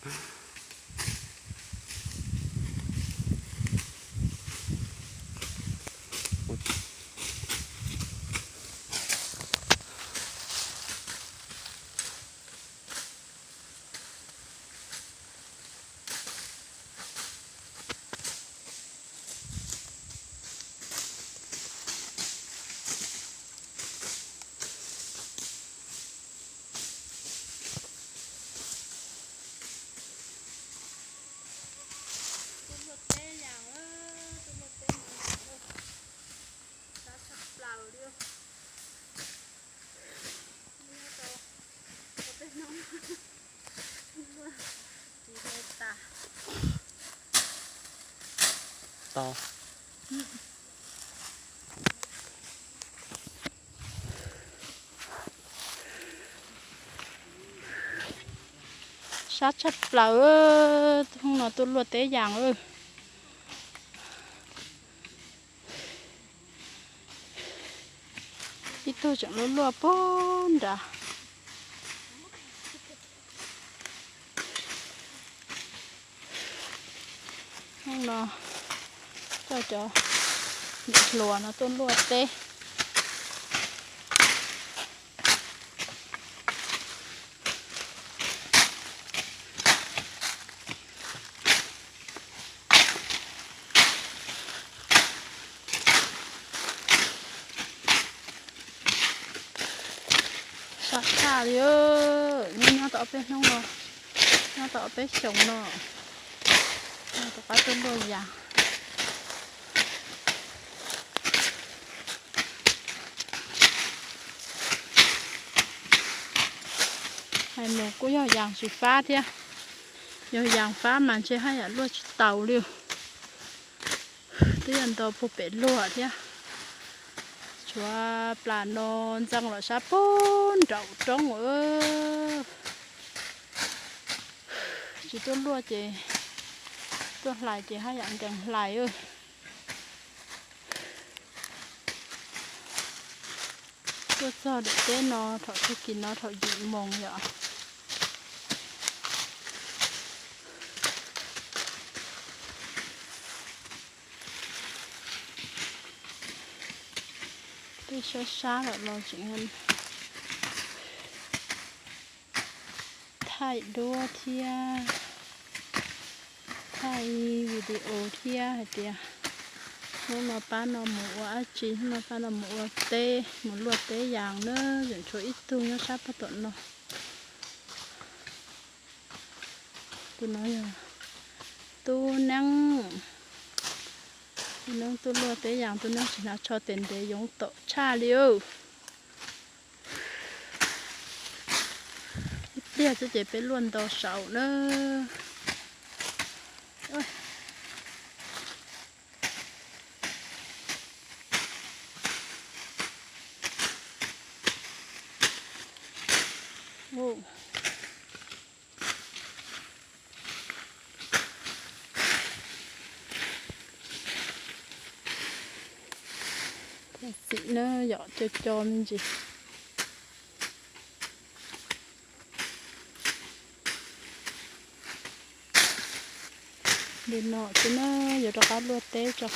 Tuaj luaj teb yas, tuaj luaj teb no, sab tshaj plaws li. Nyob rau peb hnub, ris tas. Sab tshaj plaws, hnub no tuaj luaj teb yas. Ib tug tseem luaj luaj puag nrad. Hnub no coj cov niam hluas no tuaj luaj teb. Sab tshaj li, nyob nyob tau ob peb hnub no, nyob tau ob peb xyoos no, rov qab tuaj luaj yas. Hais mus kuj yog yas tsis fab thiab, yog yas fab mas ntshe haj yam luaj tsis taus li. Twb yog nto puag pem luag thiab. Tshuav plas no ntxeev los sab puag nraum roob. Tsis tuaj luaj ces tuaj hlais ces haj yam nkees hlais. Tuaj txog daim teb no thaum tag kis no thaum yim moos yom. Twb sab sab lawm los tseem thaij duab thiab, thaij video thiab hais tias hnub no pab no mus ua dab tsi, hnub no pab no mus ua teb, mus luaj teb yas na, tseem tshuav ib tug nyob sab pem tom no. Tus no yog Tub Neeb, Tub Neeb tuaj luaj teb yas, Tub Neeb tsis hnav tsho tes ntev yoov tom tshaj li. Ib pliag xwb ces peb luaj nto saum na. Txim na, yom, co co me ntsis. Li no xwb na, yuav rov qab luaj teb tso.